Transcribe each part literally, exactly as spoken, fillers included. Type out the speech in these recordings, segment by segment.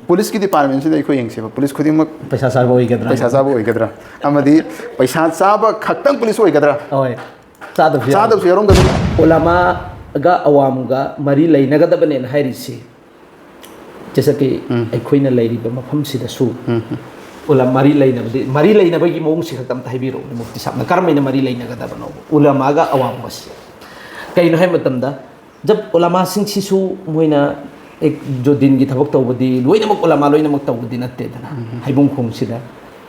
ꯄꯨꯂꯤꯁꯀꯤ ꯗꯤꯄꯥꯔꯠꯃꯦꯟꯁꯤꯗ ꯑꯩꯈꯣꯏ ꯌꯦꯡꯁꯦꯕ, ꯄꯨꯂꯤꯁ ꯈꯨꯗꯤꯡꯃꯛ ꯄꯩꯁꯥ ꯆꯥꯕ ꯑꯣꯏꯒꯗ꯭ꯔꯥ? ꯄꯩꯁꯥ ꯆꯥꯕ ꯑꯣꯏꯒꯗ꯭ꯔꯥ, ꯑꯃꯗꯤ ꯄꯩꯁꯥ ꯆꯥꯕ ꯈꯛꯇꯪ ꯄꯨꯂꯤꯁ ꯑꯣꯏꯒꯗ꯭ꯔꯥ? ꯍꯣꯏ, ꯆꯥꯗꯕꯁꯨ ꯌꯥꯎꯔꯝꯒꯅꯤ꯫ ꯆꯥꯗꯕꯁꯨ ꯌꯥꯎꯔꯝꯒꯅꯤ꯫ ꯎꯂꯃꯥꯒ ꯑꯋꯥꯝꯒ ꯃꯔꯤ ꯂꯩꯅꯒꯗꯕꯅꯦꯅ ꯍꯥꯏꯔꯤꯁꯤ, ꯖꯦꯁꯥ ꯀꯤ ꯑꯩꯈꯣꯏꯅ ꯂꯩꯔꯤꯕ ꯃꯐꯝꯁꯤꯗꯁꯨ ꯎꯂ-, ꯃꯔꯤ ꯂꯩꯅꯕꯗꯤ, ꯃꯔꯤ ꯂꯩꯅꯕꯒꯤ ꯃꯑꯣꯡꯁꯤ ꯈꯛꯇ ꯑꯝꯇ ꯍꯥꯏꯕꯤꯔꯛꯎꯅꯦ, ꯃꯨꯐꯇꯤ ꯁꯥꯍꯕꯅ ꯀꯔꯝꯍꯥꯏꯅ ꯃꯔꯤ ꯂꯩꯅꯒꯗꯕꯅꯣ ꯎꯂꯃꯥꯒ ꯑꯋꯥꯝꯒꯁꯤ? ꯀꯩꯅꯣ ꯍꯥꯏꯕ ꯃꯇꯝꯗ, ꯖꯕ ꯎꯂꯃꯥꯁꯤꯡꯁꯤꯁꯨ ꯃꯣꯏꯅ ꯑꯦꯛ-, ꯖꯣ ꯗꯤꯟꯒꯤ ꯊꯕꯛ ꯇꯧꯕꯗꯤ ꯂꯣꯏꯅꯃꯛ ꯎꯂꯃꯥ ꯂꯣꯏꯅꯃꯛ ꯇꯧꯕꯗꯤ ꯅꯠꯇꯦꯗꯅ꯫ ꯍꯩꯕꯨꯡ ꯈꯣꯡꯁꯤꯗ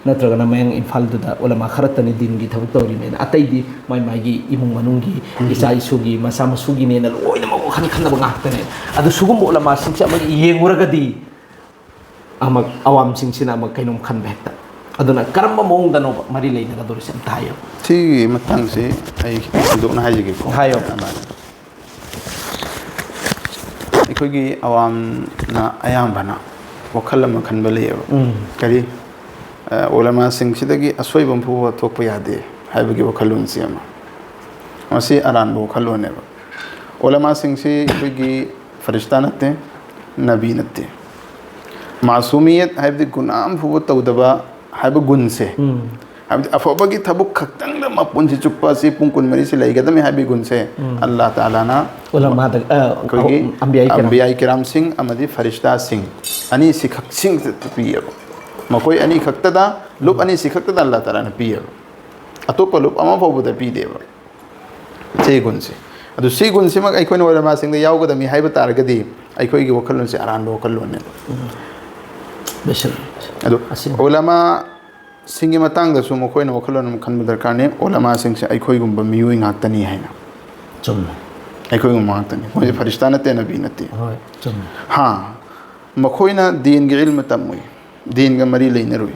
ꯅꯠꯇ꯭ꯔꯒꯅ ꯃꯌꯥꯡ ꯏꯝꯐꯥꯜꯗꯨꯗ ꯎꯂꯃꯥ ꯈꯔꯇꯅꯤ ꯗꯤꯟꯒꯤ ꯊꯕꯛ ꯇꯧꯔꯤꯅꯦꯅ, ꯑꯇꯩꯗꯤ ꯃꯥꯏ ꯃꯥꯏꯒꯤ ꯏꯃꯨꯡ ꯃꯅꯨꯡꯒꯤ, ꯏꯆꯥ ꯏꯁꯨꯒꯤ, ꯃꯆꯥ ꯃꯁꯨꯒꯤꯅꯦꯅ ꯂꯣꯏꯅꯃꯛ ꯋꯥꯈꯜ ꯈꯟꯅꯕ ꯉꯥꯛꯇꯅꯦ꯫ ꯑꯗꯨ ꯁꯤꯒꯨꯝꯕ ꯎꯂꯃꯥꯁꯤꯡꯁꯦ ꯑꯃꯨꯛ ꯌꯦꯡꯉꯨꯔꯒꯗꯤ ꯑꯃꯨꯛ ꯑꯋꯥꯝꯁꯤꯡꯁꯤꯅ ꯑꯃꯨꯛ ꯀꯩꯅꯣꯝ ꯈꯟꯕ ꯍꯦꯛꯇ꯫ ꯑꯗꯨꯅ ꯀꯔꯝꯕ ꯃꯑꯣꯡꯗꯅꯣꯕ ꯃꯔꯤ ꯂꯩꯅꯒꯗꯧꯔꯤꯁꯦ ꯑꯝꯇ ꯍꯥꯏꯌꯣ꯫ ꯁꯤꯒꯤ ꯃꯇꯥꯡꯁꯦ ꯑꯩ ꯈꯤꯇꯪ ꯁꯟꯗꯣꯛꯅ ꯍꯥꯏꯖꯒꯦꯀꯣ꯫ ꯍꯥꯏꯌꯣ꯫ ꯑꯩꯈꯣꯏꯒꯤ ꯑꯋꯥꯝꯅ ꯑꯌꯥꯝꯕꯅ ꯋꯥꯈꯜ ꯑꯃ ꯈꯟꯕ ꯂꯩꯌꯦꯕ꯫ ꯀꯔꯤ? ꯑ, ꯎꯂꯃꯥꯁꯤꯡꯁꯤꯗꯒꯤ ꯑꯁꯣꯏꯕ ꯑꯃ ꯐꯥꯎꯕ ꯊꯣꯛꯄ ꯌꯥꯗꯦ ꯍꯥꯏꯕꯒꯤ ꯋꯥꯈꯜꯂꯣꯟꯁꯤ ꯑꯃ꯫ ꯃꯁꯤ ꯑꯔꯥꯟꯕ ꯋꯥꯈꯜꯂꯣꯟꯅꯦꯕ꯫ ꯎꯂꯃꯥꯁꯤꯡꯁꯤ ꯑꯩꯈꯣꯏꯒꯤ ꯐꯔꯤꯁꯇꯥ ꯅꯠꯇꯦ, ꯅꯕꯤ ꯅꯠꯇꯦ꯫ ꯃꯥꯁꯨꯃꯤꯌꯠ ꯍꯥꯏꯕꯗꯤ ꯒꯨꯅꯥ ꯑꯃ ꯐꯥꯎꯕ ꯇꯧꯗꯕ ꯍꯥꯏꯕ ꯒꯨꯟꯁꯦ, ꯍꯥꯏꯕꯗꯤ ꯑꯐꯕꯒꯤ ꯊꯕꯛ ꯈꯛꯇꯪꯗ ꯃꯄꯨꯟꯁꯤ ꯆꯨꯞꯄ ꯑꯁꯤ ꯄꯨꯡ ꯀꯨꯟꯃꯔꯤꯁꯤ ꯂꯩꯒꯗꯕꯅꯤ ꯍꯥꯏꯕꯒꯤ ꯒꯨꯟꯁꯦ ꯑꯜꯂꯥꯍ ꯇꯥꯂꯥꯅ ꯎꯂꯃꯥꯗ, ꯑ, ꯑꯩꯈꯣꯏꯒꯤ ꯑꯝꯕꯤꯌꯥꯏ ꯀꯔꯥꯝ꯫ ꯑꯝꯕꯤꯌꯥꯏ ꯀꯤꯔꯥꯝꯁꯤꯡ ꯑꯃꯗꯤ ꯐꯔꯤꯁꯇꯥꯁꯤꯡ ꯑꯅꯤꯁꯤ ꯈꯛꯁꯤꯡꯗ ꯄꯤꯌꯦꯕ꯫ ꯃꯈꯣꯏ ꯑꯅꯤ ꯈꯛꯇꯗ, ꯂꯨꯞ ꯑꯅꯤꯁꯤ ꯈꯛꯇꯗ ꯑꯜꯂꯥꯍ ꯇꯥꯂꯥꯅ ꯄꯤꯌꯦꯕ꯫ ꯑꯇꯣꯞꯄ ꯂꯨꯞ ꯑꯃ ꯐꯥꯎꯕꯗ ꯄꯤꯗꯦꯕ ꯁꯤ ꯒꯨꯟꯁꯦ꯫ ꯑꯗꯨ ꯁꯤ ꯒꯨꯟꯁꯤꯃꯛ ꯑꯩꯈꯣꯏꯅ ꯎꯂꯃꯥꯁꯤꯡꯗ ꯌꯥꯎꯒꯗꯕꯅꯤ ꯍꯥꯏꯕ ꯇꯥꯔꯒꯗꯤ ꯑꯩꯈꯣꯏꯒꯤ ꯋꯥꯈꯜꯂꯣꯟꯁꯦ ꯑꯔꯥꯟꯕ ꯋꯥꯈꯜꯂꯣꯟꯅꯦꯕ꯫ ꯂꯣꯏꯁꯤꯜꯂꯣ꯫ ꯑꯗꯨ ꯑꯁꯤꯅꯤ꯫ ꯎꯂꯃꯥꯁꯤꯡꯒꯤ ꯃꯇꯥꯡꯗꯁꯨ ꯃꯈꯣꯏꯅ ꯋꯥꯈꯜꯂꯣꯟ ꯑꯃ ꯈꯟꯕ ꯗꯔꯀꯥꯔꯅꯤ꯫ ꯎꯂꯃꯥꯁꯤꯡꯁꯦ ꯑꯩꯈꯣꯏꯒꯨꯝꯕ ꯃꯤꯑꯣꯏ ꯉꯥꯛꯇꯅꯤ ꯍꯥꯏꯅ꯫ ꯆꯨꯝꯃꯦ꯫ ꯑꯩꯈꯣꯏꯒꯨꯝꯕ ꯉꯥꯛꯇꯅꯤ꯫ ꯃꯣꯏꯁꯦ ꯐꯔꯤꯁꯇꯥ ꯅꯠꯇꯦ, ꯅꯕꯤ ꯅꯠꯇꯦ꯫ ꯍꯣꯏ, ꯆꯨꯝꯃꯦ꯫ ꯍꯥ, ꯃꯈꯣꯏꯅ ꯗꯤꯟꯒꯤ ꯏꯜꯃ ꯇꯝꯃꯨꯏ, ꯗꯤꯟꯒ ꯃꯔꯤ ꯂꯩꯅꯔꯨꯏ꯫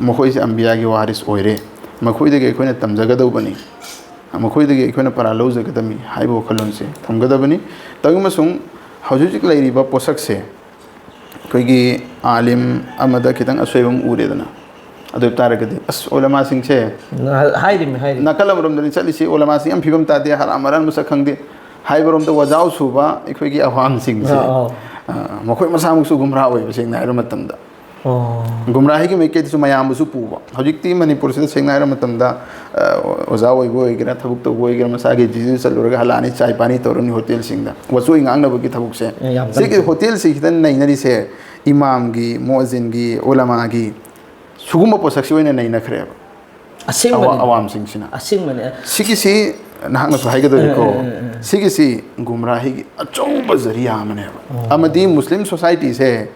ꯃꯈꯣꯏꯁꯦ ꯑꯝꯕꯤꯌꯥꯒꯤ ꯋꯥꯔꯤꯁ ꯑꯣꯏꯔꯦ꯫ ꯃꯈꯣꯏꯗꯒꯤ ꯑꯩꯈꯣꯏꯅ ꯇꯝꯖꯒꯗꯧꯕꯅꯤ, ꯃꯈꯣꯏꯗꯒꯤ ꯑꯩꯈꯣꯏꯅ ꯄꯔꯥ ꯂꯧꯖꯒꯗꯕꯅꯤ ꯍꯥꯏꯕ ꯋꯥꯈꯜꯂꯣꯟꯁꯦ ꯊꯝꯒꯗꯕꯅꯤ꯫ ꯇꯧꯏ ꯑꯃꯁꯨꯡ ꯍꯧꯖꯤꯛ ꯍꯧꯖꯤꯛ ꯂꯩꯔꯤꯕ ꯄꯣꯠꯁꯛꯁꯦ ꯑꯩꯈꯣꯏꯒꯤ ꯑꯥꯂꯤꯝ ꯑꯃꯗ ꯈꯤꯇꯪ ꯑꯁꯣꯏꯕ ꯑꯃ ꯎꯔꯦꯗꯅ, ꯑꯗꯨ ꯑꯣꯏꯕ ꯇꯥꯔꯒꯗꯤ ꯑꯁ ꯎꯂꯃꯥꯁꯤꯡꯁꯦ ꯍꯥꯏꯔꯤꯃꯤ, ꯍꯥꯏꯔꯤꯃꯤ꯫ ꯅꯥꯀꯜ ꯑꯃꯔꯣꯝꯗꯅꯤ ꯆꯠꯂꯤꯁꯤ, ꯎꯂꯃꯥꯁꯤꯡ ꯌꯥꯝ ꯐꯤꯕꯝ ꯇꯥꯗꯦ, ꯍꯔꯥꯝ ꯍꯔꯥꯟ ꯃꯁꯛ ꯈꯪꯗꯦ ꯍꯥꯏꯕꯔꯣꯝꯗ ꯋꯥꯖꯥꯎ ꯁꯨꯕ ꯑꯩꯈꯣꯏꯒꯤ ꯑꯋꯥꯡꯁꯤꯡꯁꯦ꯫ ꯑꯥ, ꯑꯥ꯫ ꯑ, ꯃꯈꯣꯏ ꯃꯁꯥꯃꯛꯁꯨ ꯒꯨꯝꯔꯥ ꯑꯣꯏꯕ, ꯁꯦꯡꯅ ꯍꯥꯏꯔꯕ ꯃꯇꯝꯗ꯫ ꯑꯣ꯫ ꯒꯨꯝꯔꯥꯍꯤꯒꯤ ꯃꯥꯏꯀꯩꯗꯁꯨ ꯃꯌꯥꯝꯕꯨꯁꯨ ꯄꯨꯕ꯫ ꯍꯧꯖꯤꯛꯇꯤ ꯃꯅꯤꯄꯨꯔꯁꯤꯗ ꯁꯦꯡꯅ ꯍꯥꯏꯔꯕ ꯃꯇꯝꯗ, ꯑ, ꯑꯣꯖꯥ ꯑꯣꯏꯕ ꯑꯣꯏꯒꯦꯔꯥ, ꯊꯕꯛ ꯇꯧꯕ ꯑꯣꯏꯒꯦꯔꯥ, ꯃꯁꯥꯒꯤ ꯗ꯭ꯌꯨꯇꯤꯗ ꯆꯠꯂꯨꯔꯒ ꯍꯜꯂꯛꯑꯅꯤ, ꯆꯥꯏ ꯄꯥꯅꯤ ꯇꯧꯔꯅꯤ ꯍꯣꯇꯦꯜꯁꯤꯡꯗ꯫ ꯋꯥꯆꯣꯏ ꯉꯥꯡꯅꯕꯒꯤ ꯊꯕꯛꯁꯦ꯫ ꯑꯦ, ꯌꯥꯝ ꯁꯤꯒꯤ ꯀꯟꯅ꯫ ꯍꯣꯇꯦꯜꯁꯤ ꯈꯤꯇꯪ ꯅꯩꯅꯔꯤꯁꯦ ꯏꯃꯥꯝꯒꯤ, ꯃꯣꯖꯤꯟꯒꯤ, ꯎꯂꯃꯥꯒꯤ ꯁꯤꯒꯨꯝꯕ ꯄꯣꯠꯁꯛꯁꯤ ꯑꯣꯏꯅ ꯅꯩꯅꯈ꯭ꯔꯦꯕ꯫ ꯑꯁꯦꯡꯕꯅꯤ꯫ ꯑꯋꯥ-, ꯑꯋꯥꯝꯁꯤꯡꯁꯤꯅ꯫ ꯑꯁꯦꯡꯕꯅꯤ꯫ ꯁꯤꯒꯤꯁꯤ ꯅꯍꯥꯛꯅꯁꯨ ꯍꯥꯏꯒꯗꯧꯔꯤꯀꯣ, ꯑ, ꯑ, ꯑ, ꯑ꯫ ꯁꯤꯒꯤꯁꯤ ꯒꯨꯝꯔꯥꯍꯤꯒꯤ ꯑꯆꯧꯕ ꯖꯔꯤꯌꯥ ꯑꯃꯅꯦꯕ, ꯑꯣ꯫ ꯑꯃꯗꯤ ꯃꯨꯁꯂꯤꯝ ꯁꯣꯁꯥꯏꯇꯤꯁꯦ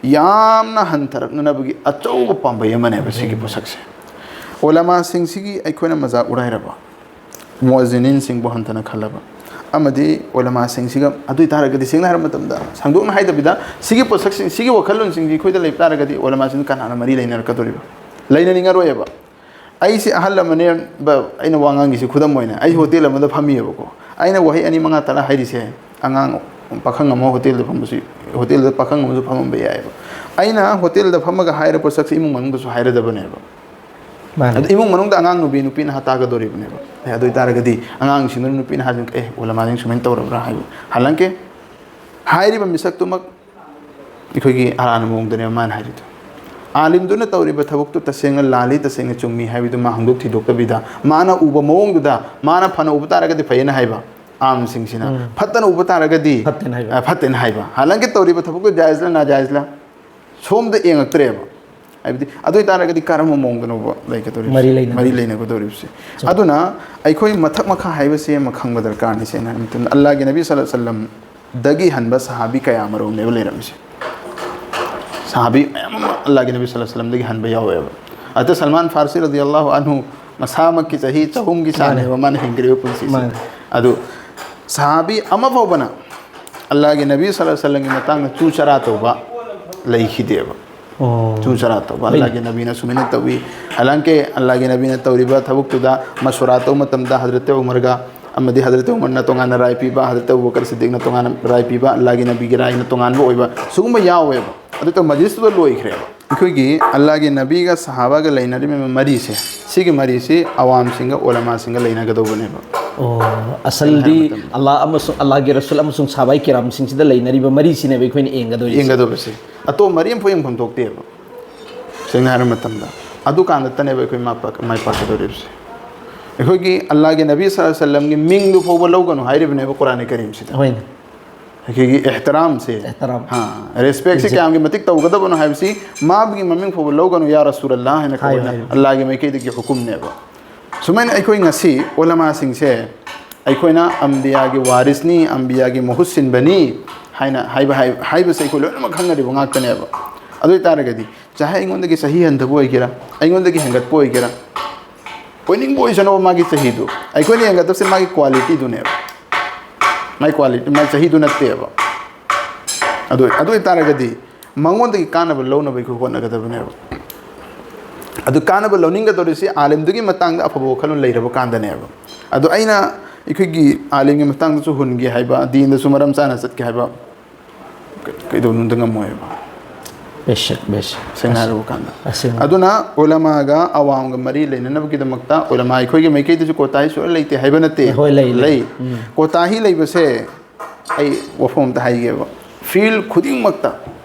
ꯌꯥꯝꯅ ꯍꯟꯊꯔꯛꯅꯅꯕꯒꯤ ꯑꯆꯧꯕ ꯄꯥꯝꯕꯩ ꯑꯃꯅꯦꯕ ꯁꯤꯒꯤ ꯄꯣꯠꯁꯛꯁꯦ꯫ ꯑꯣꯂꯃꯥꯁꯤꯡꯁꯤꯒꯤ ꯑꯩꯈꯣꯏꯅ ꯃꯖꯥꯛ ꯎꯔꯥꯏꯔꯕ, ꯃꯣꯖꯤꯅꯤꯟꯁꯤꯡꯕꯨ ꯍꯟꯊꯅ ꯈꯜꯂꯕ, ꯑꯃꯗꯤ ꯑꯣꯂꯃꯥꯁꯤꯡꯁꯤꯒ, ꯑꯗꯨ ꯑꯣꯏ ꯇꯥꯔꯒꯗꯤ ꯁꯦꯡꯅ ꯍꯥꯏꯔꯕ ꯃꯇꯝꯗ, ꯁꯟꯗꯣꯛꯅ ꯍꯥꯏꯗꯕꯤꯗ, ꯁꯤꯒꯤ ꯄꯣꯠꯁꯛꯁꯤꯡ, ꯁꯤꯒꯤ ꯋꯥꯈꯜꯂꯣꯟꯁꯤꯡꯁꯤ ꯑꯩꯈꯣꯏꯗ ꯂꯩꯕ ꯇꯥꯔꯒꯗꯤ ꯑꯣꯂꯃꯥꯁꯤꯡ ꯀꯅꯥꯅ ꯃꯔꯤ ꯂꯩꯅꯔꯛꯀꯗꯧꯔꯤꯕ? ꯂꯩꯅꯅꯤꯡꯉꯔꯣꯏꯕ꯫ ꯑꯩꯁꯦ ꯑꯍꯜ ꯑꯃꯅꯦ, ꯕ-, ꯑꯩꯅ ꯋꯥ ꯉꯥꯡꯉꯤꯁꯤ ꯈꯨꯗꯝ ꯑꯣꯏꯅ, ꯑꯩ ꯍꯣꯇꯦꯜ ꯑꯃꯗ ꯐꯝꯃꯤꯑꯕꯀꯣ, ꯑꯩꯅ ꯋꯥꯍꯩ ꯑꯅꯤ ꯃꯉꯥ ꯇꯔꯥ ꯍꯥꯏꯔꯤꯁꯦ, ꯑꯉꯥꯡ ꯄꯥꯈꯪ ꯑꯃ ꯍꯣꯇꯦꯜꯗ ꯐꯝꯕꯁꯨ, ꯍꯣꯇꯦꯜꯗ ꯄꯥꯈꯪ ꯑꯃꯁꯨ ꯐꯝꯃꯝꯕ ꯌꯥꯏꯑꯕ꯫ ꯑꯩꯅ ꯍꯣꯇꯦꯜꯗ ꯐꯝꯃꯒ ꯍꯥꯏꯔꯛꯄ ꯁꯛꯁꯦ ꯏꯃꯨꯡ ꯃꯅꯨꯡꯗꯁꯨ ꯍꯥꯏꯔꯗꯕꯅꯦꯕ꯫ ꯃꯥꯅꯦ꯫ ꯑꯗꯨ ꯏꯃꯨꯡ ꯃꯅꯨꯡꯗ ꯑꯉꯥꯡ ꯅꯨꯄꯤ ꯅꯨꯄꯤ ꯅꯍꯥ ꯇꯥꯒꯗꯧꯔꯤꯕꯅꯦꯕ꯫ ꯑꯦ, ꯑꯗꯨ ꯑꯣꯏꯇꯥꯔꯒꯗꯤ ꯑꯉꯥꯡꯁꯤꯡꯗꯨꯅ, ꯅꯨꯄꯤ ꯅꯍꯥꯁꯤꯡ, "ꯑꯦ, ꯎꯂꯃꯥꯁꯤꯡ ꯁꯨꯃꯥꯏꯅ ꯇꯧꯔꯕ꯭ꯔꯥ?" ꯍꯥꯏꯕ꯫ ꯍꯥꯂꯥꯡꯀꯤ ꯍꯥꯏꯔꯤꯕ ꯃꯤꯁꯛꯇꯨꯃꯛ ꯑꯩꯈꯣꯏꯒꯤ ꯑꯔꯥꯟꯕ ꯃꯑꯣꯡꯗꯅꯦꯕ ꯃꯥꯅ ꯍꯥꯏꯔꯤꯗꯣ꯫ ꯑꯥꯂꯤꯝꯗꯨꯅ ꯇꯧꯔꯤꯕ ꯊꯕꯛꯇꯨ ꯇꯁꯦꯡꯅ ꯂꯥꯜꯂꯤ, ꯇꯁꯦꯡꯅ ꯆꯨꯝꯃꯤ ꯍꯥꯏꯕꯗꯨ ꯃꯥ ꯍꯣꯡꯗꯣꯛ ꯊꯤꯗꯣꯛꯇꯕꯤꯗ, ꯃꯥꯅ ꯎꯕ ꯃꯑꯣꯡꯗꯨꯗ, ꯃꯥꯅ ꯐꯅ ꯎꯕ ꯇꯥꯔꯒꯗꯤ ꯐꯩꯌꯦꯅ ꯍꯥꯏꯕ, ꯑꯥꯝꯁꯤꯡꯁꯤꯅ ꯎꯝ꯫ ꯐꯠꯇꯅ ꯎꯕ ꯇꯥꯔꯒꯗꯤ, ꯐꯠꯇꯦꯅ ꯍꯥꯏꯕ꯫ ꯑ, ꯐꯠꯇꯦꯅ ꯍꯥꯏꯕ꯫ ꯍꯥꯂꯥꯡꯀꯤ ꯇꯧꯔꯤꯕ ꯊꯕꯛꯇꯨ ꯖꯥꯏꯖꯂ ꯅꯥꯖꯥꯏꯖꯂ ꯁꯣꯝꯗ ꯌꯦꯡꯉꯛꯇ꯭ꯔꯦꯕ꯫ ꯍꯥꯏꯕꯗꯤ, ꯑꯗꯨ ꯑꯣꯏꯇꯥꯔꯒꯗꯤ ꯀꯔꯝꯕ ꯃꯑꯣꯡꯗꯅꯣꯕ ꯂꯩꯒꯗꯧꯔꯤꯕꯁꯦ? ꯃꯔꯤ ꯂꯩꯅꯒꯗꯧꯔꯤꯕꯁꯦ꯫ ꯃꯔꯤ ꯂꯩꯅꯒꯗꯧꯔꯤꯕꯁꯦ꯫ ꯑꯗꯨꯅ ꯑꯩꯈꯣꯏ ꯃꯊꯛ ꯃꯈꯥ ꯍꯥꯏꯕꯁꯤ ꯑꯃ ꯈꯪꯕ ꯗꯔꯀꯥꯔꯅꯤ꯫ ꯁꯦꯡꯅ ꯍꯥꯏꯔꯕ ꯃꯇꯝꯗ, ꯑꯜꯂꯥꯍꯒꯤ ꯅꯕꯤ ꯁꯜꯂꯜꯂꯥꯍꯨ ꯑꯂꯩꯍꯤ ꯋꯁꯜꯂꯝꯗꯒꯤ ꯍꯟꯕ ꯁꯍꯥꯕꯤ ꯀꯌꯥ ꯑꯃꯔꯣꯝꯅꯦꯕ ꯂꯩꯔꯝꯃꯤꯁꯦ꯫ ꯁꯍꯥꯕꯤ ꯃꯌꯥꯝ ꯑꯃ ꯑꯜꯂꯥꯍꯒꯤ ꯅꯕꯤ ꯁꯜꯂꯜꯂꯥꯍꯨ ꯑꯂꯩꯍꯤ ꯋꯁꯜꯂꯝꯗꯒꯤ ꯍꯟꯕ ꯌꯥꯎꯋꯦꯕ꯫ ꯑꯗ ꯁꯜꯃꯥꯟ ꯐꯥꯔꯁꯤ ꯔꯗꯤꯌꯜꯂꯥꯍꯨ ꯑꯟꯍꯨ ꯃꯁꯥꯃꯛꯀꯤ ꯆꯍꯤ ꯆꯍꯨꯝꯒꯤ ꯆꯥꯡꯅꯦꯕ ꯃꯥꯅ ꯍꯤꯡꯈ꯭ꯔꯤꯕ ꯄꯨꯟꯁꯤꯁꯦ꯫ ꯃꯥꯅꯦ꯫ ꯑꯗꯨ ꯁꯍꯥꯕꯤ ꯑꯃ ꯐꯥꯎꯕꯅ ꯑꯜꯂꯥꯍꯒꯤ ꯅꯕꯤ ꯁꯜꯂꯜꯂꯥꯍꯨ ꯑꯂꯩꯍꯤ ꯋꯁꯜꯂꯝꯒꯤ ꯃꯇꯥꯡꯗ ꯆꯨ ꯆꯔꯥ ꯇꯧꯕ ꯂꯩꯈꯤꯗꯦꯕ꯫ ꯑꯣ꯫ ꯆꯨ ꯆꯔꯥ ꯇꯧꯕ꯫ ꯑꯜꯂꯥꯍꯒꯤ ꯅꯕꯤꯅ ꯁꯨꯃꯥꯏꯅ ꯇꯧꯏ꯫ ꯍꯥꯂꯥꯡꯀꯤ ꯑꯜꯂꯥꯍꯒꯤ ꯅꯕꯤꯅ ꯇꯧꯔꯤꯕ ꯊꯕꯛꯇꯨꯗ ꯃꯁꯨꯔꯥ ꯇꯧꯕ ꯃꯇꯝꯗ ꯍꯖꯔꯠ ꯎꯃꯔꯒ ꯑꯃꯗꯤ ꯍꯖꯔꯠ ꯎꯃꯔꯅ ꯇꯣꯉꯥꯟꯅ ꯔꯥꯏ ꯄꯤꯕ, ꯍꯖꯔꯠ ꯑꯕꯨ ꯕꯀꯔ ꯁꯤꯗꯤꯛꯅ ꯇꯣꯉꯥꯟꯅ ꯔꯥꯏ ꯄꯤꯕ, ꯑꯜꯂꯥꯍꯒꯤ ꯅꯕꯤꯒꯤ ꯔꯥꯏꯅ ꯇꯣꯉꯥꯟꯕ ꯑꯣꯏꯕ, ꯁꯤꯒꯨꯝꯕ ꯌꯥꯎꯋꯦꯕ꯫ ꯑꯗꯨꯒ ꯃꯖꯤꯁꯇꯨꯗ ꯂꯣꯏꯈ꯭ꯔꯦꯕ꯫ ꯑꯩꯈꯣꯏꯒꯤ ꯑꯜꯂꯥꯍꯒꯤ ꯅꯕꯤꯒ ꯁꯍꯥꯕꯥꯒ ꯂꯩꯅꯔꯤꯕ ꯃꯔꯤꯁꯦ, ꯁꯤꯒꯤ ꯃꯔꯤꯁꯤ ꯑꯋꯥꯝꯁꯤꯡꯒ ꯑꯣꯂꯃꯥꯁꯤꯡꯒ ꯂꯩꯅꯒꯗꯧꯕꯅꯦꯕ꯫ ꯑꯣ, ꯑꯁꯜꯗꯤ ꯁꯦꯡꯅ ꯍꯥꯏꯔꯕ ꯃꯇꯝꯗ꯫ ꯑꯜꯂꯥꯍ ꯑꯃꯁꯨꯡ ꯑꯜꯂꯥꯍꯒꯤ ꯔꯁꯨꯜ ꯑꯃꯁꯨꯡ ꯁꯥꯕꯥꯏ ꯀꯤꯔꯥꯝꯁꯤꯡꯁꯤꯗ ꯂꯩꯅꯔꯤꯕ ꯃꯔꯤꯁꯤꯅꯦꯕ ꯑꯩꯈꯣꯏꯅ ꯌꯦꯡꯒꯗꯣꯏꯁꯦ꯫ ꯌꯦꯡꯒꯗꯧꯕꯁꯦ꯫ ꯑꯇꯣꯞꯄ ꯃꯔꯤ ꯑꯃꯐꯥꯎ ꯌꯦꯡꯐꯝ ꯊꯣꯛꯇꯦꯕ, ꯁꯦꯡꯅ ꯍꯥꯏꯔꯕ ꯃꯇꯝꯗ꯫ ꯑꯗꯨꯀꯥꯟꯗꯇꯅꯦꯕ ꯑꯩꯈꯣꯏ ꯃꯥꯏ ꯄꯥꯛ-, ꯃꯥꯏ ꯄꯥꯛꯀꯗꯧꯔꯤꯕꯁꯦ꯫ ꯑꯩꯈꯣꯏꯒꯤ ꯑꯜꯂꯥꯍꯒꯤ ꯅꯕꯤ ꯁꯜꯂꯜꯂꯥꯍꯨ ꯑꯂꯩꯍꯤ ꯋꯥꯁꯜꯂꯝꯒꯤ ꯃꯤꯡꯗꯨ ꯐꯥꯎꯕ ꯂꯧꯒꯅꯨ ꯍꯥꯏꯔꯤꯕꯅꯦꯕ ꯀꯨꯔꯥꯟ ꯀꯔꯤꯝꯁꯤꯗ꯫ ꯍꯣꯏꯅꯦ꯫ ꯑꯩꯈꯣꯏꯒꯤ ꯏꯍꯇꯔꯥꯝꯁꯦ, ꯑꯦꯍꯇꯔꯥꯝ꯫ ꯍꯥ, ꯔꯦꯁꯄꯦꯛꯁꯦ ꯏꯖꯠ꯫ ꯀꯌꯥꯝꯒꯤ ꯃꯇꯤꯛ ꯇꯧꯒꯗꯕꯅꯣ ꯍꯥꯏꯕꯁꯤ ꯃꯥꯕꯨꯒꯤ ꯃꯃꯤꯡ ꯐꯥꯎꯕ ꯂꯧꯒꯅꯨ ꯌꯥ ꯔꯁꯨꯂꯜꯂꯥꯍ ꯍꯥꯏꯅ ꯍꯥꯏꯌꯨ, ꯀꯧꯕꯅ ꯍꯥꯏꯌꯨ꯫ ꯑꯜꯂꯥꯍꯒꯤ ꯃꯥꯏꯀꯩꯗꯒꯤ ꯍꯨꯀꯨꯝꯅꯦꯕ꯫ ꯁꯨꯃꯥꯏꯅ ꯑꯩꯈꯣꯏ ꯉꯁꯤ ꯎꯂꯃꯥꯁꯤꯡꯁꯦ ꯑꯩꯈꯣꯏꯅ ꯑꯝꯕꯤꯌꯥꯒꯤ ꯋꯥꯔꯤꯁꯅꯤ, ꯑꯝꯕꯤꯌꯥꯒꯤ ꯃꯍꯨꯠ ꯁꯤꯟꯕꯅꯤ ꯍꯥꯏꯅ ꯍꯥꯏꯕ, ꯍꯥꯏ-, ꯍꯥꯏꯕꯁꯦ ꯑꯩꯈꯣꯏ ꯂꯣꯏꯅꯃꯛ ꯈꯪꯅꯔꯤꯕ ꯉꯥꯛꯇꯅꯦꯕ꯫ ꯑꯗꯨ ꯑꯣꯏ ꯇꯥꯔꯒꯗꯤ ꯆꯥꯍꯦ ꯑꯩꯉꯣꯟꯗꯒꯤ ꯆꯍꯤ ꯍꯟꯊꯕ ꯑꯣꯏꯒꯦꯔꯥ, ꯑꯩꯉꯣꯟꯗꯒꯤ ꯍꯦꯟꯒꯠꯄ ꯑꯣꯏꯒꯦꯔꯥ, ꯑꯣꯏꯅꯤꯡꯕ ꯑꯣꯏꯁꯅꯨꯕ ꯃꯥꯒꯤ ꯆꯍꯤꯗꯨ, ꯑꯩꯈꯣꯏꯅ ꯍꯦꯟꯒꯠꯇꯕꯁꯦ ꯃꯥꯒꯤ ꯀ꯭ꯋꯥꯂꯤꯇꯤꯗꯨꯅꯦꯕ, ꯃꯥꯒꯤ ꯀ꯭ꯋꯥꯂꯤꯇꯤ, ꯃꯥꯒꯤ ꯆꯍꯤꯗꯨ ꯅꯠꯇꯦꯕ꯫ ꯑꯗꯨ, ꯑꯗꯨ ꯑꯣꯏ ꯇꯥꯔꯒꯗꯤ ꯃꯉꯣꯟꯗꯒꯤ ꯀꯥꯟꯅꯕ ꯂꯧꯅꯕ ꯑꯩꯈꯣꯏ ꯍꯣꯠꯅꯒꯗꯕꯅꯦꯕ꯫ ꯑꯗꯨ ꯀꯥꯟꯅꯕ ꯂꯧꯅꯤꯡꯒꯗꯧꯔꯤꯁꯤ ꯑꯥꯂꯤꯝꯗꯨꯒꯤ ꯃꯇꯥꯡꯗ ꯑꯐꯕ ꯋꯥꯈꯜꯂꯣꯟ ꯂꯩꯔꯕ ꯀꯥꯟꯗꯅꯦꯕ꯫ ꯑꯗꯣ ꯑꯩꯅ ꯑꯩꯈꯣꯏꯒꯤ ꯑꯥꯂꯤꯝꯒꯤ ꯃꯇꯥꯡꯗꯁꯨ ꯍꯨꯟꯒꯦ ꯍꯥꯏꯕ, ꯗꯤꯟꯗꯁꯨ ꯃꯔꯝ ꯆꯥꯅ ꯆꯠꯀꯦ ꯍꯥꯏꯕ, ꯀꯩꯗꯧꯅꯨꯡꯗ ꯉꯝꯃꯣꯏꯕ, ꯕꯦꯁꯛ, ꯕꯦꯁꯛ꯫ ꯁꯦꯡꯅ ꯍꯥꯏꯔꯕ ꯀꯥꯟꯗ꯫ ꯑꯁꯦꯡꯕ꯫ ꯑꯗꯨꯅ ꯎꯂꯃꯥꯒ ꯑꯋꯥꯝꯒ ꯃꯔꯤ ꯂꯩꯅꯅꯕꯒꯤꯗꯃꯛꯇ ꯎꯂꯃꯥ ꯑꯩꯈꯣꯏꯒꯤ ꯃꯥꯏꯀꯩꯗꯁꯨ ꯀꯣꯇꯥꯍꯤ ꯁꯨꯡꯂꯩ ꯂꯩꯇꯦ ꯍꯥꯏꯕ ꯅꯠꯇꯦ꯫ ꯍꯣꯏ, ꯂꯩ, ꯂꯩ꯫ ꯂꯩ꯫ ꯎꯝ꯫ ꯀꯣꯇꯥꯍꯤ ꯂꯩꯕꯁꯦ ꯑꯩ ꯋꯥꯐꯝ ꯑꯝꯇ ꯍꯥꯏꯒꯦꯕ꯫ ꯐꯤꯜꯗ ꯈꯨꯗꯤꯡꯃꯛꯇ,